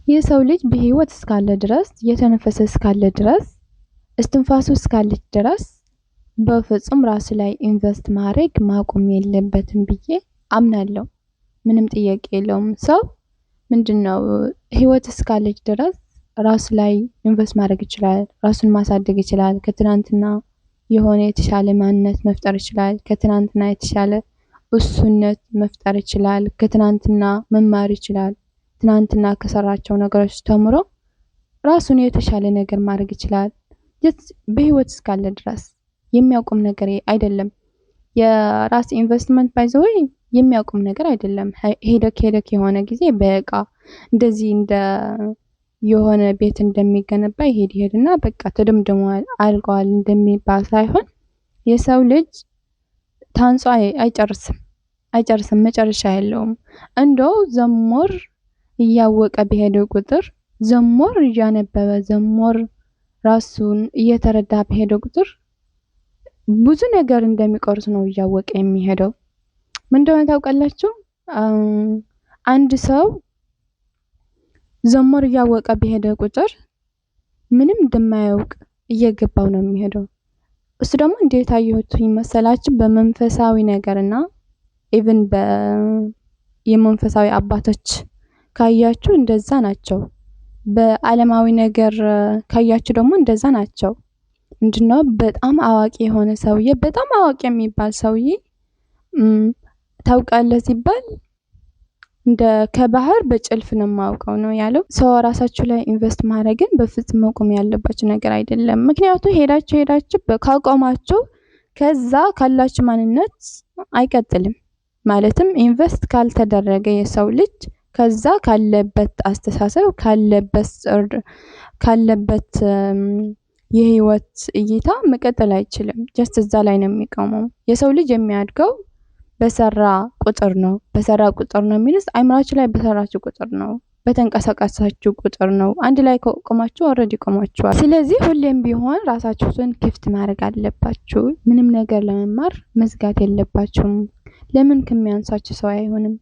የሰው ልጅ በህይወት እስካለ ድረስ፣ የተነፈሰ እስካለ ድረስ፣ እስትንፋሱ እስካለች ድረስ በፍጹም ራሱ ላይ invest ማድረግ ማቆም የለበትም ብዬ አምናለሁ። ምንም ጥያቄ የለውም። ሰው ምንድነው ህይወት እስካለች ድረስ ራሱ ላይ invest ማድረግ ይችላል። ራሱን ማሳደግ ይችላል። ከትናንትና የሆነ የተሻለ ማንነት መፍጠር ይችላል። ከትናንትና የተሻለ እሱነት መፍጠር ይችላል። ከትናንትና መማር ይችላል። ትናንትና ከሰራቸው ነገሮች ተምሮ ራሱን የተሻለ ነገር ማድረግ ይችላል። በህይወት እስካለ ድረስ የሚያቆም ነገር አይደለም። የራስ investment by the way የሚያቆም ነገር አይደለም። ሄደክ ሄደክ የሆነ ጊዜ በቃ እንደዚህ እንደ የሆነ ቤት እንደሚገነባ ይሄድ ይሄድና በቃ ተደምድሟል አልቀዋል እንደሚባል ሳይሆን የሰው ልጅ ታንጾ አይጨርስም አይጨርስም፣ መጨረሻ የለውም። እንደው the more እያወቀ በሄደ ቁጥር፣ the more እያነበበ፣ the more ራሱን እየተረዳ በሄደ ቁጥር ብዙ ነገር እንደሚቀሩት ነው እያወቀ የሚሄደው። ምን እንደሆነ ታውቃላችሁ? አንድ ሰው the more እያወቀ በሄደ ቁጥር ምንም እንደማያውቅ እየገባው ነው የሚሄደው። እሱ ደግሞ እንዴት አየሁት መሰላችሁ? በመንፈሳዊ ነገርና even የመንፈሳዊ አባቶች ካያችሁ እንደዛ ናቸው። በአለማዊ ነገር ካያችሁ ደግሞ እንደዛ ናቸው። ምንድነው በጣም አዋቂ የሆነ ሰውዬ፣ በጣም አዋቂ የሚባል ሰውዬ ታውቃለህ ሲባል እንደ ከባህር በጭልፍ ነው የማውቀው ነው ያለው። ሰው ራሳችሁ ላይ invest ማድረግን በፍጹም መቆም ያለባችሁ ነገር አይደለም። ምክንያቱም ሄዳችሁ ሄዳችሁ ካቆማችሁ ከዛ ካላችሁ ማንነት አይቀጥልም። ማለትም invest ካልተደረገ የሰው ልጅ ከዛ ካለበት አስተሳሰብ፣ ካለበት የህይወት እይታ መቀጠል አይችልም። Just እዛ ላይ ነው የሚቆመው። የሰው ልጅ የሚያድገው በሰራ ቁጥር ነው። በሰራ ቁጥር ነው የሚልስ አይምራችሁ ላይ በሰራችሁ ቁጥር ነው፣ በተንቀሳቀሳችሁ ቁጥር ነው። አንድ ላይ ቆማችሁ already ቆማችኋል። ስለዚህ ሁሌም ቢሆን ራሳችሁን ክፍት ማድረግ አለባችሁ። ምንም ነገር ለመማር መዝጋት የለባችሁም። ለምን ከሚያንሳችሁ ሰው አይሆንም?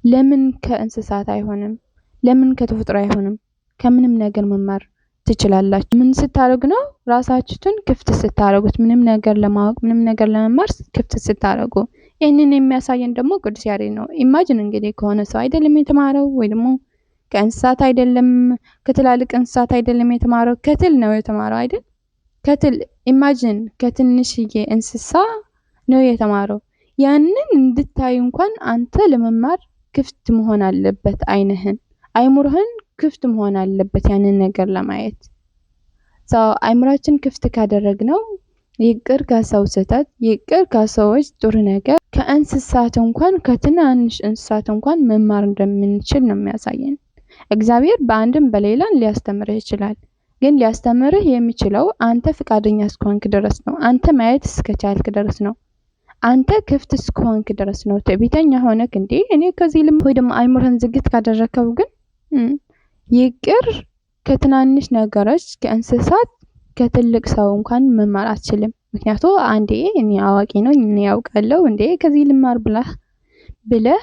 ለምን ከእንስሳት አይሆንም? ለምን ከተፈጥሮ አይሆንም? ከምንም ነገር መማር ትችላላችሁ። ምን ስታደርጉ ነው? ራሳችሁን ክፍት ስታደርጉት፣ ምንም ነገር ለማወቅ፣ ምንም ነገር ለመማር ክፍት ስታደርጉ። ይህንን የሚያሳየን ደግሞ ቅዱስ ያሬድ ነው። Imagine እንግዲህ ከሆነ ሰው አይደለም የተማረው፣ ወይ ደግሞ ከእንስሳት አይደለም፣ ከትላልቅ እንስሳት አይደለም የተማረው፣ ከትል ነው የተማረው አይደል? ከትል imagine ከትንሽዬ እንስሳ ነው የተማረው። ያንን እንድታዩ እንኳን አንተ ለመማር ክፍት መሆን አለበት። አይንህን አይምሮህን ክፍት መሆን አለበት ያንን ነገር ለማየት። ሰው አይምሯችን ክፍት ካደረግነው ይቅር ከሰው ስህተት፣ ይቅር ከሰዎች ጥሩ ነገር፣ ከእንስሳት እንኳን፣ ከትናንሽ እንስሳት እንኳን መማር እንደምንችል ነው የሚያሳየን። እግዚአብሔር በአንድም በሌላን ሊያስተምርህ ይችላል። ግን ሊያስተምርህ የሚችለው አንተ ፍቃደኛ እስከሆንክ ድረስ ነው። አንተ ማየት እስከቻልክ ድረስ ነው። አንተ ክፍት እስከሆንክ ድረስ ነው። ትዕቢተኛ ሆነክ እንዴ እኔ ከዚህ ልም ወይ ደግሞ አይምሮህን ዝግት ካደረከው ግን ይቅር ከትናንሽ ነገሮች፣ ከእንስሳት፣ ከትልቅ ሰው እንኳን መማር አትችልም። ምክንያቱ አንዴ እኔ አዋቂ ነው፣ እኔ ያውቃለሁ፣ እንዴ ከዚህ ልማር ብለህ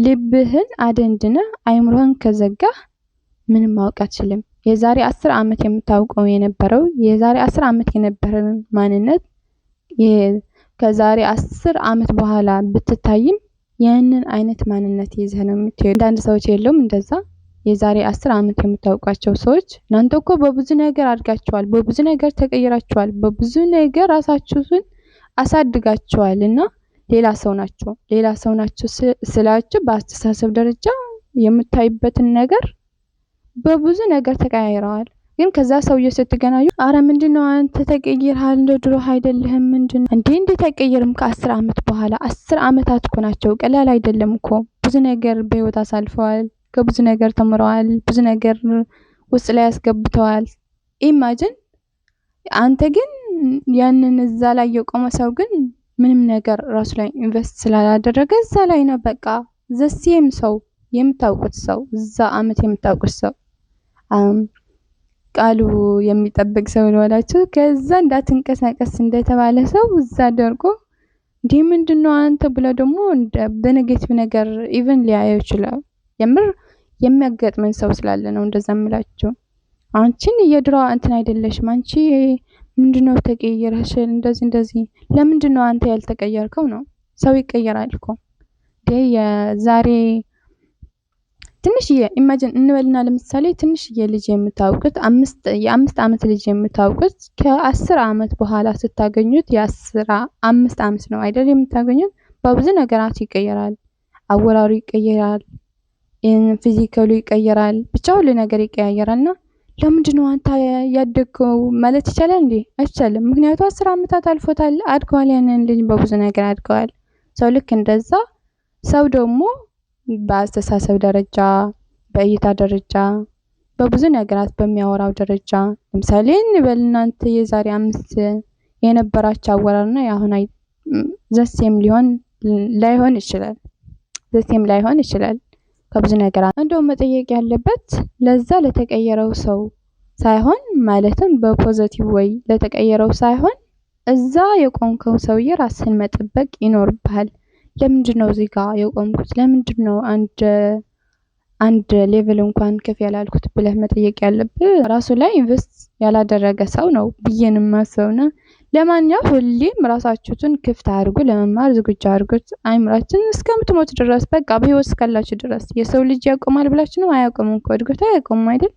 ልብህን አደንድነህ አይምሮህን ከዘጋህ ምንም ማወቅ አትችልም። የዛሬ 10 አመት የምታውቀው የነበረው፣ የዛሬ 10 አመት የነበረን ማንነት ከዛሬ 10 አመት በኋላ ብትታይም ያንን አይነት ማንነት ይዘህ ነው የምትሄደው። አንዳንድ ሰዎች የለውም እንደዛ የዛሬ 10 አመት የምታውቋቸው ሰዎች እናንተ እኮ በብዙ ነገር አድጋችኋል፣ በብዙ ነገር ተቀይራችኋል፣ በብዙ ነገር ራሳችሁን አሳድጋችኋል እና ሌላ ሰው ናቸው። ሌላ ሰው ናቸው ስላችሁ በአስተሳሰብ ደረጃ የምታይበትን ነገር በብዙ ነገር ተቀያይረዋል። ግን ከዛ ሰውዬ ስትገናኙ አረ ምንድነው አንተ ተቀይረሃል፣ እንደ ድሮ አይደለህም፣ ምንድነው እንዴ እንዴት አይቀየርም? ከ10 አመት በኋላ 10 አመታት እኮ ናቸው፣ ቀላል አይደለም እኮ። ብዙ ነገር በህይወት አሳልፈዋል፣ ከብዙ ነገር ተምረዋል፣ ብዙ ነገር ውስጥ ላይ ያስገብተዋል። Imagine አንተ ግን ያንን እዛ ላይ የቆመ ሰው ግን ምንም ነገር ራሱ ላይ invest ስላላደረገ እዛ ላይ ነው በቃ the same ሰው የምታውቁት ሰው፣ እዛ አመት የምታውቁት ሰው፣ ቃሉ የሚጠብቅ ሰው ልበላችሁ፣ ከዛ እንዳትንቀሳቀስ እንደተባለ ሰው እዛ ደርቆ እንዲህ ምንድነው አንተ ብለው ደግሞ በ negative ነገር even ሊያየው ይችላል። የምር የሚያጋጥመን ሰው ስላለ ነው እንደዛ የምላቸው። አንቺን የድሮ እንትን አይደለሽም፣ አንቺ ምንድነው ተቀየረሽ? እንደዚህ እንደዚህ ለምንድነው አንተ ያልተቀየርከው ነው። ሰው ይቀየራል እኮ የዛሬ ትንሽዬ imagine እንበልና ለምሳሌ ትንሽዬ ልጅ የምታውቁት የ5 ዓመት ልጅ የምታውቁት ከ10 ዓመት በኋላ ስታገኙት የ15 ዓመት ነው አይደል የምታገኙት። በብዙ ነገራት ይቀየራል። አወራሩ ይቀየራል፣ physically ኡ ይቀየራል፣ ብቻ ሁሉ ነገር ይቀያየራልና ለምንድነው አንተ ያደግከው ማለት ይቻላል እንዴ? አይቻልም። ምክንያቱ 10 ዓመታት አልፎታል፣ አድገዋል። ያንን ልጅ በብዙ ነገር አድገዋል። ሰው ልክ እንደዛ ሰው ደግሞ በአስተሳሰብ ደረጃ፣ በእይታ ደረጃ፣ በብዙ ነገራት በሚያወራው ደረጃ ለምሳሌ እንበል እናንተ የዛሬ 5 የነበራቸው አወራርና የአሁን the same ሊሆን ላይሆን ይችላል። the same ላይሆን ይችላል። ከብዙ ነገር እንደውም መጠየቅ ያለበት ለዛ ለተቀየረው ሰው ሳይሆን ማለትም በ positive way ለተቀየረው ሳይሆን እዛ የቆምከው ሰውዬ ራስህን መጠበቅ ይኖርብሃል። ለምንድነው እዚህ ጋር የቆምኩት? ለምንድነው አንድ level እንኳን ከፍ ያላልኩት ብለህ መጠየቅ ያለብህ ራሱ ላይ invest ያላደረገ ሰው ነው ብዬ ነው የማስበውና ለማንኛውም ሁሌም ራሳችሁን ክፍት አድርጉ፣ ለመማር ዝግጁ አድርጉት። አይምራችን እስከምትሞት ድረስ በቃ በህይወት እስካላችሁ ድረስ የሰው ልጅ ያቆማል ብላችሁ ነው? አያቆምም እኮ እድገቱ አያቆምም አይደል?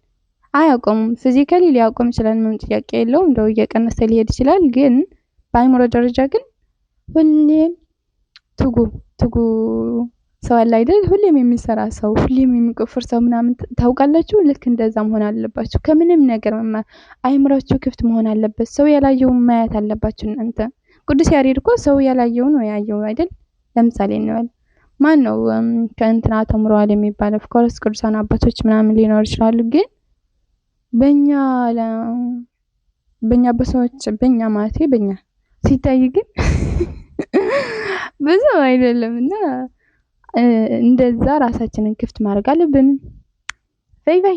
አያቆምም። physically ሊያቆም ይችላል፣ ምንም ጥያቄ የለውም። እንደው እየቀነሰ ሊሄድ ይችላል። ግን በአይምሮ ደረጃ ግን ሁሌም ትጉ ትጉ ሰው አለ አይደል? ሁሌም የሚሰራ ሰው፣ ሁሌም የሚቆፍር ሰው ምናምን ታውቃላችሁ። ልክ እንደዛ መሆን አለባችሁ። ከምንም ነገር መማር አይምሯችሁ ክፍት መሆን አለበት። ሰው ያላየውን ማየት አለባችሁ እናንተ። ቅዱስ ያሬድ እኮ ሰው ያላየው ነው ያየው አይደል? ለምሳሌ እንበል ማን ነው ከእንትና ተምሯል የሚባለው? of course ቅዱሳን አባቶች ምናምን ሊኖር ይችላሉ። ግን በእኛ በእኛ በሰዎች በእኛ ማለቴ በእኛ ሲታይ ግን ብዙ አይደለም። እና እንደዛ ራሳችንን ክፍት ማድረግ አለብን። bye bye።